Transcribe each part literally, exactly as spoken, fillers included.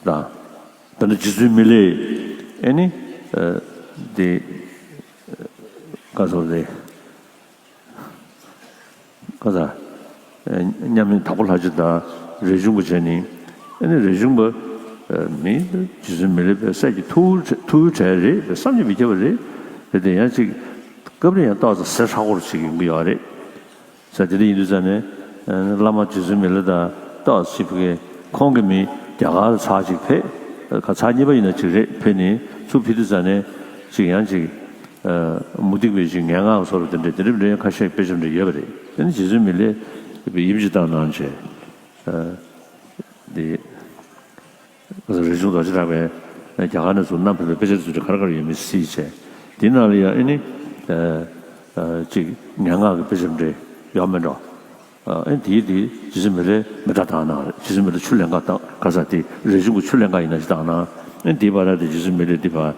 དང་། དཔེར་ན་རྗེ་བཙུན་མི་ལས་ཨེ་ནི། དེ། ག་ཟེར་རེད། ག་ཟེར། མཉམ་མེད་དྭགས་པོ་ལྷ་རྗེ་དང་རས་ཆུང་པོ་བྱས་ནི། ཨེ་ནི་རས་ཆུང་པོ། མི་རྗེ་བཙུན་མི་ལས་པའི་སྲས་ཀྱི་ཐུ་བོ་ཐུ་བོ་གྲས་རེད། བསམ་གྱིས་མི་ཁྱབ་པ་རེད། རེད་དེ་ཡང་ཅིག་སྐབས་རེ་ཡང་ཏོག་ཙམ་ཟེར་ཧྲག་པོ་ཞིག་ཡོང་གི་ཡོད་རེད། ས་དེ་འདྲ་ཡིན་དུས་ཙང་ནས། བླ་མ་རྗེ་བཙུན་མི་ལ་དང་ཏོག་ཙམ་ཕ་གི་ཁོང་གི་མི་རྒྱ་གར་ལ་ཚར་གཅིག་ཕེབས། ག་ཚར་གཉིས་པ་ཡིན་ན་གཅིག་རེད། ཕེབས་ནས་ཚུར་ཕེབས་དུས་ཙང་ནས་ཅིག་ཡང་ཅིག་མུ་སྟེགས་པའི་ཅིག་ངན་སྔགས་བཟོ་འདྲ་དེ་འདྲ་དེ་འདྲ་མི་འདྲ་ཡང་ཁ་ཤས་དཔེ་ཆ་འདྲ་ཡོད་པ་རེད། དེ་ནི་རྗེ་བཙུན་མི་ལས་ཡིབ་ཅིག་བཏང་གནང་བྱས། དེ། རས་ཆུང་རྡོ་རྗེ་གྲགས་པས་རྒྱ་གར་ནས་ཚུར་བསྣམས་ཕེབས་པའི་དཔེ་ཆ་དེ་ཚོ་ག་རེ་ག་རེ་ཡོད་མེད་གཟིགས་བྱས། དེའི་ནང་ལ་ཡང་ཨེ་ནི། ཅིག་ངན་སྔགས་ཀྱི་དཔེ་ཆ་འདྲ་ཡོད་མེད་འགྲོ། ཨེ་དེའི་དེ་རྗེ་བཙུན་མི་ལས་མེ་སྲེག་བཏང་གནང་རེད། རྗེ་བཙུན་མི་ལས་ཆུ་ལེན་ག་བཏང་ག་ས་དེ་རས་ཆུང་གི་ཆུ་ལེན་ག་ཡིན་ན་ཞིག་བཏང་གནང་། ཨེ་དེའི་བར་ན་དེ་རྗེ་བཙུན་མི་ལས་དེ་བར་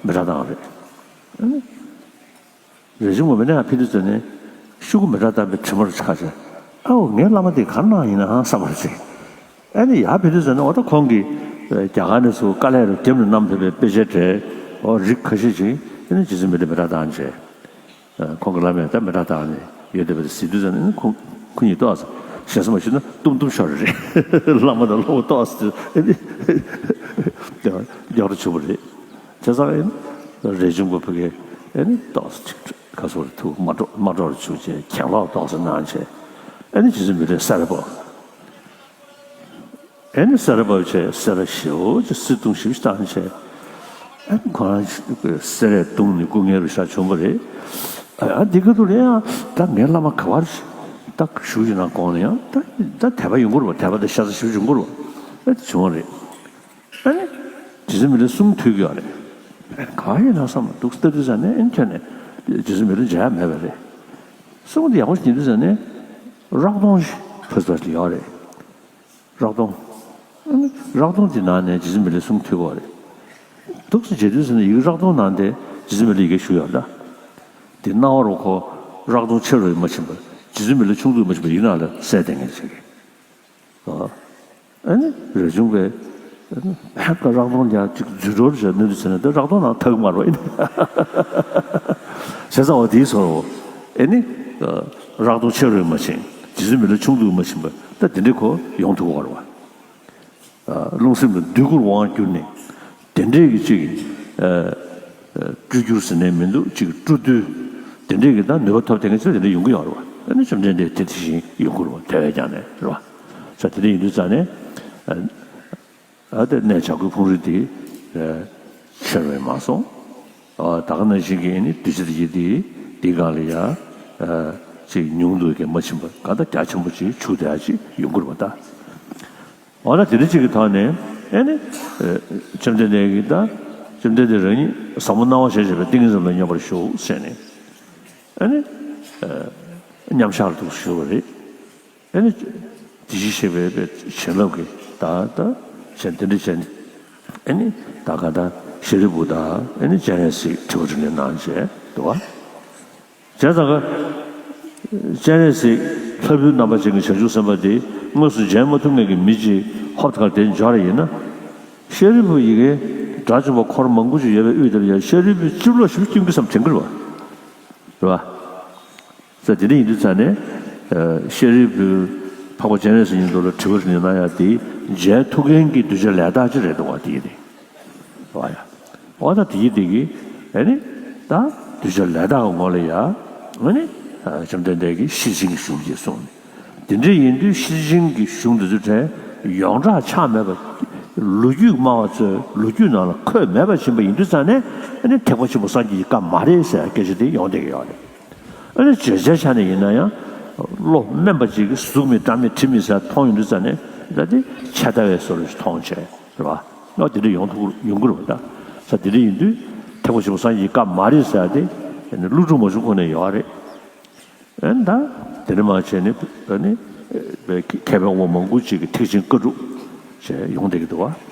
མེ་སྲེག་བཏང་རེད། རས་ཆུང་པོ་མེད་ན་ཡང་ཕེབས་དུས་ཙམ་ནས་ཤོག་གུ་མེ་སྲེག་བཏང་པའི་དྲི་མ་རུ་ཆགས་བྱས། ཨའོ་ངའི་བླ་མ་དེ་ག་རེ་གནང་ཡིན་ནའང་བསམ་པར་བྱེད། ཨ་ནི་ཡར་ཕེབས་དུས་ཙམ་ནས་འོ་ད་ཁོང་གིས་རྒྱ་གར་ནས་ཚུར་དཀའ་ལས་རུ་རྒྱབ་ནས་བསྣམས་ཕེབས་པའི་དཔེ་ཆའི་གྲས་འོ་རིགས་ཁ་ཤས་ཅིག་ཨ་ནི་རྗེ་བཙུན་མི་ལས་མེ་སྲེག་བཏང་བྱས། ཁོང་གི་བླ་མས་ད་མེ་སྲེག་བཏང་ནས་ཡོད་བསྡད་པ་དེ་གཟིགས་དུས་ཙམ་ནས་ཁོང་ཁོ་གཉིས་ཏོག་ཙམ་ཞེ་ས་མ་ཞུས་ན་གཏུམ་གཏུམ་ཤོར་རེད། བླ་མ་དང་སློབ་མ་ཏོག་ཙམ་ཨ་ནི་རྒྱག་རུ་བྱུང་བ་རེད། བྱས་ཙང་ཨེ་ནི་རས་ཆུང་པོ་ཕ་གི་ཨེ་ནི་ཏོག་ཙམ་ཅིག་ག་ཚོད་ཐུགས་མ་སྤྲོ་མ་སྤྲོ་རུ་བཅུག་བྱས་གྱེན་ལོག་ཏོག་ཙམ་གནང་བྱས། ཨེ་ནི་རྗེ་བཙུན་མི་ལས་སེ་ར་བབས། ཨེ་ནི་སེ་ར་བབས་བྱས་སེ་ར་ཞེ་པོ་ཅིག་བསིལ་ཏོང་ཞེ་པོ་ཅིག་བཏང་བྱས། ཨེ་ནི་ཁོ་རང་སེ་རས་བརྡུངས་ནས་སྐུ་ངལ་རུ་ཤར་བྱུང་བ་རེད། ཨ་འདི་ག་དུས་ལ་ཡང་ད་ངའི་བླ་མ་ག་པར་ད་བཞུགས་ཡོད་ན་དགོངས་ནས་ཡང་ད་ད་དད་པ་ཡོང་གི་རེད་པ། དད་པ་དང་ཤ་ཚ་ཞེ་པོ་ཅིག་ཡོང་གི་རེད་པ། ཨེ་འདི་བྱུང་བ་རེད། ཨ་ནི། རྗེ་བཙུན་མི་ལས་གསུང་ཐོས་ཀྱི་ཡོད་རེད། ཨ་ནི་ག་ཡིན་ན་བསམ་འདུག་ལྟ་དུས་ཙམ་ནས་ཨ་ནི་ཁྱོན་ནས་རྗེ་བཙུན་མི་ལས་མཇལ་ཡ་མེད་པ་རེད། གསུང་དེ་ཡག་པོ་ཞིག་ཉན་དུས་ཙམ་ནས་རག་དོང་ཞིག་ཕུལ་ས་ཞིག་ཡོད་རེད། རག་དོང་། ཨ་ནི་རག་དོང་དེ་ནང་ནས་རྗེ་བཙུན་མི་ལས་གསུང་ཐོས་ཀྱི་ཡོད་རེད། འདུག་སེ་མཇལ་དུས་ཙམ་ནས་ཡི་གེ་རག་དོང་ནང་དེ་རྗེ་བཙུན་མི་ལས་ཡི་གེ་བཞུགས་ཡོད་རེད་ད། དེ་སྣང་བ་རུ་ཁོ་རག་དོང་ཆེ་རུ་མ་ཕྱིན་པར་རྗེ་བཙུན་མི་ལས་ཆུང་དུ་མ་ཕྱིན་པར་ཡིག་ནང་ལ་གསལ་བསྡད་མཁན་ཞིག་རེད། ཨ་ནི་རས་ཆུང་པས་ཧད་ཀ་རག་དོང་རྒྱག་ཅིག་འཛུལ་འགྲོ་བྱས་ནུས་དུ་བྱས་ན་ད་རག་དོང་ནང་ཐག་མར་བ་ཡིན། བྱས་ཙང་འོ་དེའི་སོ་ཨེ་ནི་རག་དོང་ཆེ་རུ་མ་ཕྱིན་རྗེ་བཙུན་མི་ལ་ཆུང་དུ་མ་ཕྱིན་པ་ད་དེ་འདྲའི་ཁོ་ཡོང་ཐུབ་ཀྱི་ཡོད་རེད་བ། རླུང་སེམས་ལ་འདོད་དགུར་དབང་བསྒྱུར་ནས་དེ་འདྲའི་གི་ཅིག་སྤྲུལ་བསྒྱུར་ཟེར་ནས་མི་འདུག་ཅིག་སྤྲུལ་བསྡུས་དེ་འདྲའི་གི་ད་ནུས་པ་ཐོབ་དེ་འདྲའི་ཚོ་དེ་འདྲ་ཡོང་གི་ཡོད་རེད་བ། ཨ་ནི་བཅོམ་ལྡན་འདས་དེ་དེ་བཞིན་ཡོང་གི་རེད་བ། དེ་བས་ཀྱང་ནས་རེད་བ། ས་དེ་འདྲ་ཡིན་དུས་ཙང་ནས་ཨ་དེ་གནས་བྱ་རྒོད་ཕུང་རི་དེ་ཆེར་བས་མ་སོང་། ད་ག་ནང་བཞིན་གྱི་ཨ་ནི་གདུལ་བྱ་དེ་ཡི་དེ་དེའི་སྒང་ལ་ཡ་ཅིག་ཉུང་དུ་གི་མ་ཕྱིན་པ་ག་ད་རྒྱ་ཆེན་པོ་ཅིག་ཆུ་དེ་ཡ་ཅིག་ཡོང་གི་རེད་བ་ད། འོ་ན་དེ་འདྲ་ཅིག་གི་ཐོག་ནས་ཨེ་ནི། བཅོམ་ལྡན་འདས་ཀྱིས་ད། བཅོམ་ལྡན་འདས་རང་ཉིད་ཟབ་མོ་སྣང་བ་ཞེས་བྱ་བའི་ཏིང་ངེ་འཛིན་ལ་སྙོམས་པར་ཞུགས་ཟེར་ནས། ཨེ་ནི། མཉམ་བཞག་ཏུ་ཞུགས་པ་རེད། ཨེ་ནི། དེ་བཞིན་གཤེགས་པའི་བྱིན་རླབས་ཀྱིས་ད་ད། བྱས་འདི་འདྲ་བྱས་ནས། ཨེ་ནི། ད་ག་ད་ཤཱ་རིའི་བུ་དང་ཨེ་ནི་སྤྱན་རས་གཟིགས་དྲི་བ་དྲིས་ལན་གནང་བྱས་འདུག་བ། བྱས་ཙང་ཀ། སྤྱན་རས་གཟིགས་ལྷ་བུའི་རྣམ་པ་ཅན་གྱི་བྱང་ཆུབ་སེམས་དཔའ་དེ་དངོས་སུ་མཇལ་མ་ཐུབ་མཁན་གྱི་མི་གཅིག་ཧོབ་ཏེ་གར་དེར་འབྱོར་བ་ཡིན་ན། ཤཱ་རིའི་བུ་ཡི་གེ་དགྲ་བཅོམ་པ་འཁོར་མང་པོ་ཅིག་ཡོད་པའི་དབུས་དེར་ཡང་ཤཱ་རིའི་བུས་སྤྱི་བོར་ཞིབ་བསྐྱོན་གྱི་བསམ་དྲན་གྱི་རེད་བ། རེད་བ། ས་དེ་འདྲ་ཡིན་དུས་ཙང་ནས། ཤཱ་རིའི་བུས་འཕགས་པ་སྤྱན་རས་གཟིགས་མཉམ་དུ་ལ་དྲི་བ་དྲིས་ལན་གནང་ཡ་དེ་མཇལ་ཐུབ་མཁན་གྱི་གདུལ་བྱ་ལས་དག་ཅིག་རེད་འདུག་བ་དེ་ཡིན་ཏེ། རེད་བ་ཡ། འོ་ད་དེ་ཡི་དེ་གི་ཨེ་ནི། ད་གདུལ་བྱ་ལས་དག་གི་ངོ་ལ་ཡ། ཨེ་ནི། བཅོམ་ལྡན་འདས་ཀྱིས་ཤེར་ཕྱིན་གྱི་གཞུང་ཅེས་གསུངས་ནས། དེ་འདྲ་ཡིན་དུས་ཤེར་ཕྱིན་གྱི་གཞུང་འདི་ཚོ་གྲས་ཡོངས་གྲགས་ཆགས་མེད་པ། ལོ་རྒྱུས་སྨྲ་བ་ཚོའི་ལོ་རྒྱུས་ནང་ལ་འཁོད་མེད་པ་ཕྱིན་པ་ཡིན་དུས་ཙང་ནས་ཨེ་ནི་ཐེག་པ་ཆེན་པོ་སངས་རྒྱས་ཀྱི་བཀའ་མ་རེད་ཟེར་སྐད་ཆ་དེ་ཡོང་བསྡད་ཀྱི་ཡོད་རེད། ཨེ་ནི་བརྗོད་བྱའི་ཆ་ནས་ཡིན་ན་ཡང་། བློ་དམན་པ་ཅིག་གིས་གཟུགས་མེད་སྒྲ་མེད་དྲི་མེད་ཟེར་མཐོང་ཡོང་དུས་ཙང་ནས་ད་དེ་ཆད་ལྟ་བའི་བཟོ་འདྲ་ཞིག་མཐོང་བྱས་རེད་བ། ཨོ་དེ་འདྲ་ཡོང་ཐུབ་ཡོང་གི་རེད་བ་ད། ས་དེ་འདྲ་ཡིན་དུས་ཐེག་པ་ཆེན་པོ་སངས་རྒྱས་ཀྱི་བཀའ་མ་རེད་ཟེར་ཡ་དེ་ཨེ་ནི་ཀླུ་སྒྲུབ་མ་བྱུང་གོང་ནས་ཡོད་རེད། ཨེ་ད་དེ་འདྲ་མ་བྱས་ནས་ཨེ་ནི་མཁས་པའི་དབང་པོ་མང་པོ་ཅིག་གིས་ཐེག་ཆེན་བཀའ་སྒྲུབ་བྱས་ཡོང་བསྡད་ཀྱི་འདུག་བ།